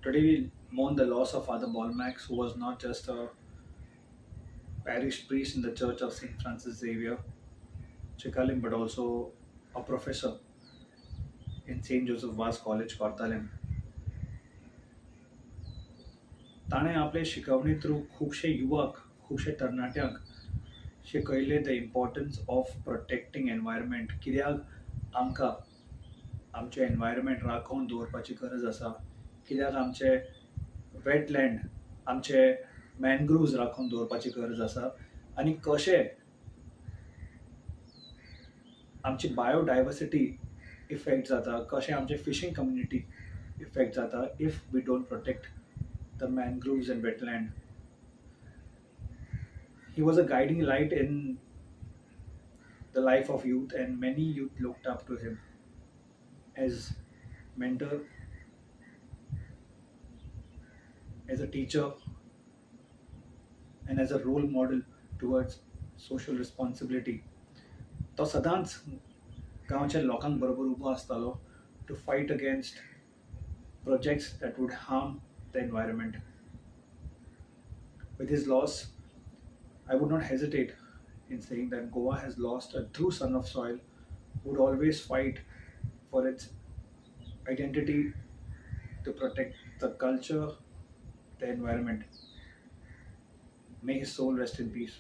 Today we mourn the loss of Father Bolmax, who was not just a parish priest in the Church of St. Francis Xavier, Chicalim, but also a professor in St. Joseph Vaz College, Cortalim. ताणें आपले शिकवणी through खुबशे युवक, खुबशे तरणाट्यांक शिकयलें the importance of protecting environment. कित्याक आमकां आमचें एनवायरमेंट राखून दवरपाची गरज आसा, कित्याक आमचे वेटलँड, आमचे मॅनग्रुव्ज राखून दवरपाची गरज आसा आनी कशें आमची बायोडायवर्सिटी इफेक्ट जाता, कशें आमचे फिशींग कम्युनिटी इफेक्ट जाता if we don't protect the mangroves and wetland. He was a guiding light in the life of youth, and many youth looked up to him as mentor, as a teacher, and as a role model towards social responsibility. तो सदांच गांवच्या लोकांक बरोबर उबो आसतालो to fight against projects that would harm the environment. With his loss, I would not hesitate in saying that Goa has lost a true son of soil who would always fight for its identity, to protect the culture, the environment. May his soul rest in peace.